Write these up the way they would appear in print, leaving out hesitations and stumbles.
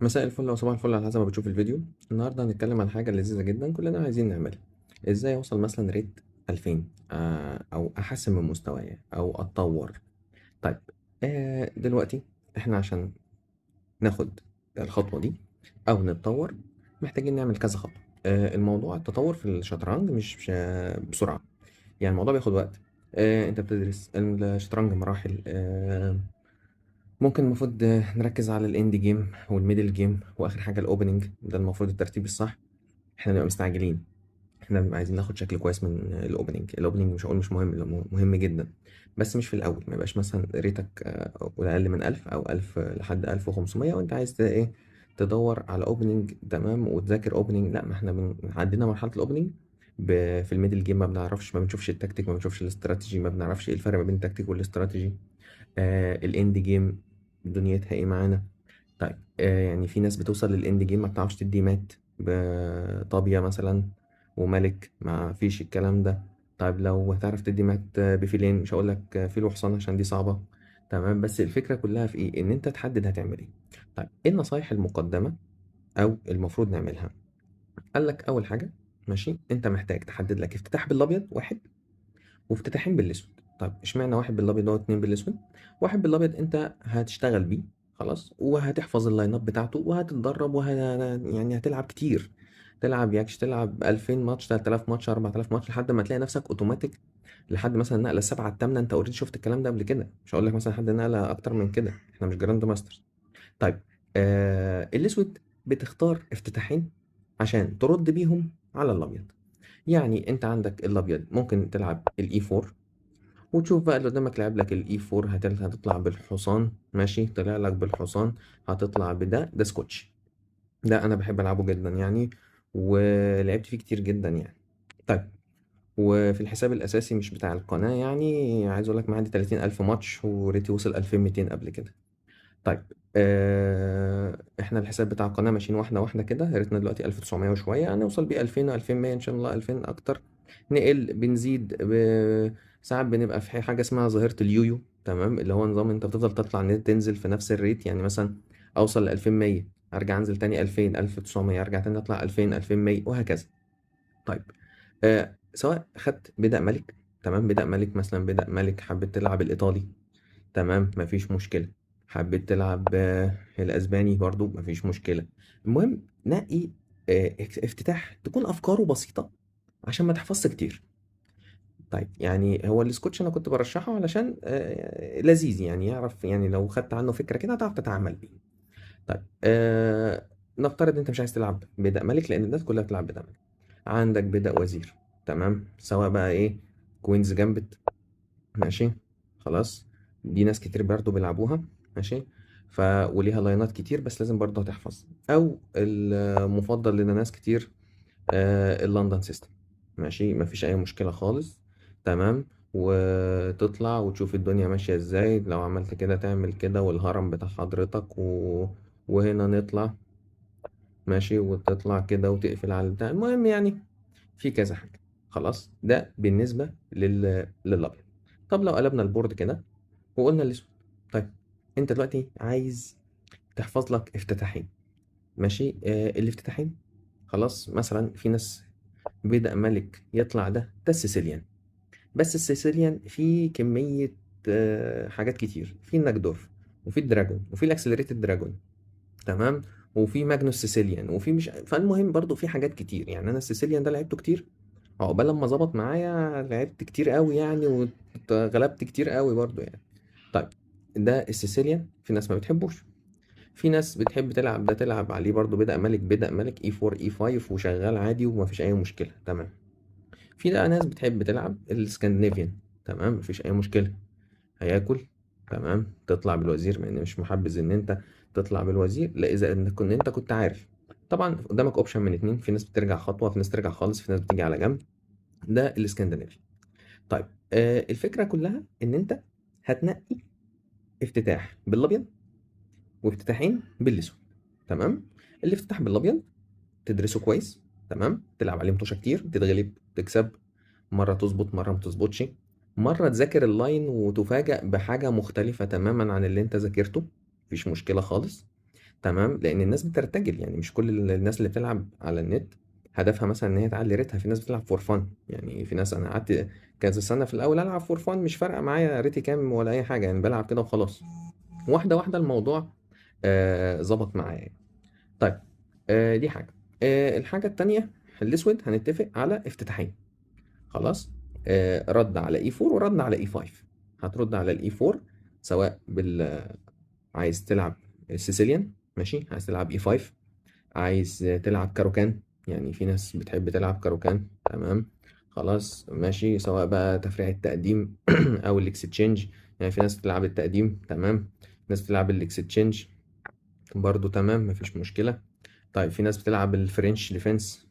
مساء الفل وصباح الفل على حسب ما بتشوف الفيديو. النهارده هنتكلم عن حاجة لذيذة جدا كلنا عايزين نعملها، ازاي اوصل مثلا rate 2000 او احسن من مستواي او اتطور. طيب دلوقتي احنا عشان ناخد الخطوة دي او نتطور محتاجين نعمل كذا خطوة. الموضوع التطور في الشطرنج مش بسرعة، يعني الموضوع بياخد وقت. انت بتدرس الشطرنج مراحل. ممكن المفروض نركز على ال end game وال middle game واخر حاجة ال opening، ده المفروض الترتيب الصح. احنا بنبقى مستعجلين، احنا بنبقى عايزين ناخد شكل كويس من ال opening. ال opening مش هقول مش مهم، لا، مهم جدا، بس مش في الاول. ما يبقاش مثلا rate ك اقل من 1000 او 1000 لحد 1500 وانت عايز ايه تدور على opening، تمام، وتذاكر opening. لا، ما احنا عندنا مرحلة ال opening في ال middle game ما بنعرفش، ما بنشوفش التكتيك، ما بنشوفش الاستراتيجي، ما بنعرفش ايه الفرق ما بين التكتيك والاستراتيجي. ال end game دنيتها ايه معانا. طيب يعني في ناس بتوصل لل end game ما بتعرفش تدي مات بطابية مثلا وملك، ما فيش الكلام ده. طيب لو هتعرف تدي مات بفيلين، مش هقول لك فيل وحصان عشان دي صعبة، تمام، بس الفكرة كلها في ايه؟ ان انت تحدد هتعمل ايه. طيب ايه النصايح المقدمة او المفروض نعملها؟ قال لك اول حاجة، ماشي، انت محتاج تحدد لك افتتاح بالابيض واحد وافتتاحين بالاسود. طيب اشمعنى واحد بالابيض واتنين بالاسود؟ واحد بالابيض انت هتشتغل بيه خلاص، وهتحفظ ال line up بتاعته وهتتدرب يعني هتلعب كتير، تلعب ياكش، تلعب 2000 ماتش، 3000 ماتش، 4000 ماتش، لحد ما تلاقي نفسك اوتوماتيك لحد مثلا النقلة السابعة الثامنة. انت already شفت الكلام ده قبل كده، مش هقول لك مثلا حد نقله اكتر من كده، احنا مش grand masters. طيب الاسود بتختار افتتاحين عشان ترد بيهم على الابيض. يعني انت عندك الابيض ممكن تلعب ال E 4 وتشوف بقى اللي قدامك لعب لك ال E 4، هتطلع بالحصان، ماشي، طلع لك بالحصان، هتطلع بده، ده سكوتش، ده انا بحب العبه جدا يعني، ولعبت فيه كتير جدا يعني. طيب وفي الحساب الاساسي مش بتاع القناة يعني، عايز اقول لك معدي 30000 ماتش و rate ي وصل 2200 قبل كده. طيب احنا الحساب بتاع القناة ماشيين واحدة واحدة كده، rate نا دلوقتي 1900 وشوية، هنوصل بيه 2000 2100 ان شاء الله، 2000 اكتر، نقل بنزيد ساعات بنبقى في حاجة اسمها ظاهرة اليويو، تمام، اللي هو نظام انت بتفضل تطلع تنزل في نفس ال rate. يعني مثلا اوصل ل 2100 ارجع انزل تاني 2000، 1900، ارجع تاني اطلع 2000، 2100 وهكذا. طيب سواء خدت بدأ ملك، تمام، بدأ ملك مثلا، بدأ ملك، حبيت تلعب الايطالي، تمام، مفيش مشكلة، حبيت تلعب الاسباني برضو مفيش مشكلة. المهم نقي افتتاح تكون افكاره بسيطة عشان ما تحفظش كتير. طيب يعني هو السكوتش انا كنت برشحه علشان لذيذ يعني، يعرف يعني لو خدت عنه فكرة كده هتعرف تتعامل بيه. طيب نفترض انت مش عايز تلعب بدأ ملك لان الناس كلها بتلعب بدأ ملك، عندك بدأ وزير، تمام، سواء بقى ايه Queen's Gambit، ماشي، خلاص، دي ناس كتير برضو بيلعبوها، ماشي، وليها line ات كتير بس لازم برضو هتحفظ. او المفضل لنا ناس كتير ال London System، ماشي، مفيش اي مشكلة خالص، تمام، وتطلع وتشوف الدنيا ماشية ازاي، لو عملت كده تعمل كده، والهرم بتاع حضرتك وهنا نطلع، ماشي، وتطلع كده وتقفل على البتاع. المهم يعني في كذا حاجة، خلاص، ده بالنسبة للأبيض. طب لو قلبنا ال board كده وقلنا الأسود، طيب انت دلوقتي عايز تحفظ لك افتتاحين، ماشي، الافتتاحين خلاص، مثلا في ناس بدأ ملك يطلع ده ال Sicilian، بس ال Sicilian في كمية، حاجات كتير، في ال Najdorf وفي ال Dragon وفي ال Accelerated Dragon، تمام، وفي Magnus Sicilian وفي مش، فالمهم برضو في حاجات كتير يعني. انا ال Sicilian ده لعبته كتير، عقبال لما ظبط معايا لعبت كتير قوي يعني، وغلبت كتير قوي برضو يعني. طيب ده ال Sicilian في ناس ما بتحبوش، في ناس بتحب تلعب ده، تلعب عليه برضو بدأ ملك، بدأ ملك E 4 E 5 وشغال عادي وما فيش اي مشكلة، تمام. في بقى ناس بتحب تلعب ال Scandinavian، تمام، مفيش اي مشكلة، هياكل، تمام، تطلع بالوزير، مع ان مش محبذ ان انت تطلع بالوزير، لا اذا ان كنت انت كنت عارف. طبعا قدامك option من اتنين، في ناس بترجع خطوة، في ناس ترجع خالص، في ناس بتيجي على جنب، ده الاسكندنافي. طيب الفكرة كلها ان انت هتنقي افتتاح بالابيض وافتتاحين بالاسود، تمام. الافتتاح بالابيض تدرسه كويس، تمام، تلعب عليه مطوشه كتير، تتغلب، تكسب، مرة تظبط مرة ما تظبطش، مرة تذاكر ال line وتفاجأ بحاجة مختلفة تماما عن اللي انت ذاكرته، مفيش مشكلة خالص، تمام، لان الناس بترتجل، يعني مش كل الناس اللي بتلعب على النت هدفها مثلا ان هي تعلي rate ها. في ناس بتلعب for fun، يعني في ناس انا قعدت كذا سنة في الاول العب for fun، مش فارقه معايا rate ي كام ولا اي حاجة، يعني بلعب كده وخلاص. واحدة واحدة الموضوع ظبط معايا يعني. طيب، دي حاجة. الحاجة التانية، الاسود هنتفق على افتتاحين. خلاص، رد على E 4 ورد على E 5. هترد على ال E 4 سواء عايز تلعب Sicilian، ماشي، عايز تلعب E 5، عايز تلعب Caro-Kann، يعني في ناس بتحب تلعب Caro-Kann، تمام، خلاص ماشي، سواء بقى تفريع التقديم او ال exchange، يعني في ناس بتلعب التقديم، تمام، ناس بتلعب ال exchange برضو، تمام، مفيش مشكلة. طيب في ناس بتلعب ال French Defense،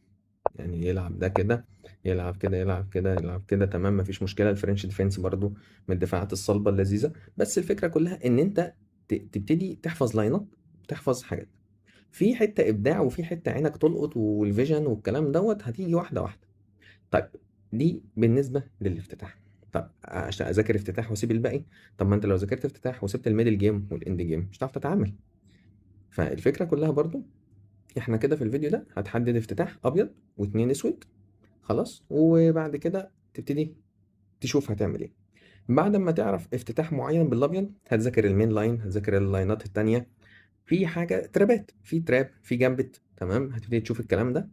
يعني يلعب ده كده، يلعب كده، يلعب كده، يلعب كده، تمام، مفيش مشكلة. ال French Defense برضو من الدفاعات الصلبة اللذيذة. بس الفكرة كلها ان انت تبتدي تحفظ line ات، تحفظ حاجات، في حتة ابداع وفي حتة عينك تلقط وال vision والكلام دوت، هتيجي واحدة واحدة. طيب دي بالنسبة للافتتاح. طب عشان اذاكر افتتاح واسيب الباقي؟ طب ما انت لو ذاكرت افتتاح وسبت ال middle game وال end game مش هتعرف تتعامل. فالفكرة كلها برضو احنا كده في الفيديو ده هتحدد افتتاح ابيض واتنين اسود، خلاص، وبعد كده تبتدي تشوف هتعمل ايه. بعد ما تعرف افتتاح معين بالابيض هتذاكر ال main line، هتذاكر ال line ات التانية، في حاجة trap ات، في trap، في gambit، تمام، هتبتدي تشوف الكلام ده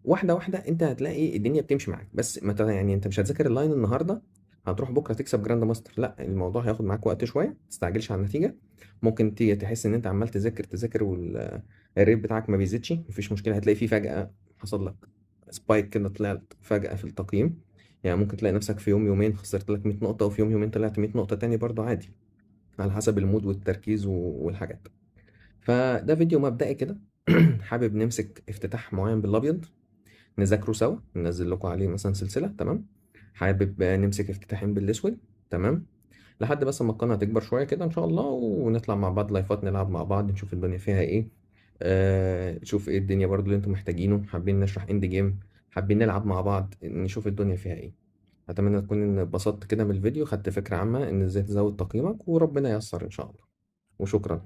واحدة واحدة. انت هتلاقي الدنيا بتمشي معاك. بس ما يعني انت مش هتذاكر ال line النهارده هتروح بكره تكسب grand master، لا، الموضوع هياخد معاك وقت شوية، ما تستعجلش على النتيجة. ممكن تيجي تحس ان انت عمال تذاكر تذاكر وال rate بتاعك ما بيزيدش، مفيش مشكلة، هتلاقي فيه فجاة حصل لك spike كده، طلعت فجاة في التقييم. يعني ممكن تلاقي نفسك في يوم يومين خسرت لك 100 نقطة، وفي يوم يومين طلعت 100 نقطة تاني برضو عادي، على حسب ال mood والتركيز والحاجات. فده فيديو مبدئي كده. حابب نمسك افتتاح معين بالابيض نذاكره سوا، ننزل لكم عليه مثلا سلسلة، تمام. حابب نمسك افتتاحين بالاسود، تمام، لحد بس ما القناة تكبر شوية كده ان شاء الله، ونطلع مع بعض live ات، نلعب مع بعض، نشوف الدنيا فيها ايه، نشوف ايه الدنيا برضو اللي انتم محتاجينه، حابين نشرح end game، حابين نلعب مع بعض، نشوف الدنيا فيها ايه. اتمنى تكون اتبسطت كده من الفيديو، خدت فكرة عامة ان ازاي تزود تقييمك، وربنا ييسر ان شاء الله، وشكرا.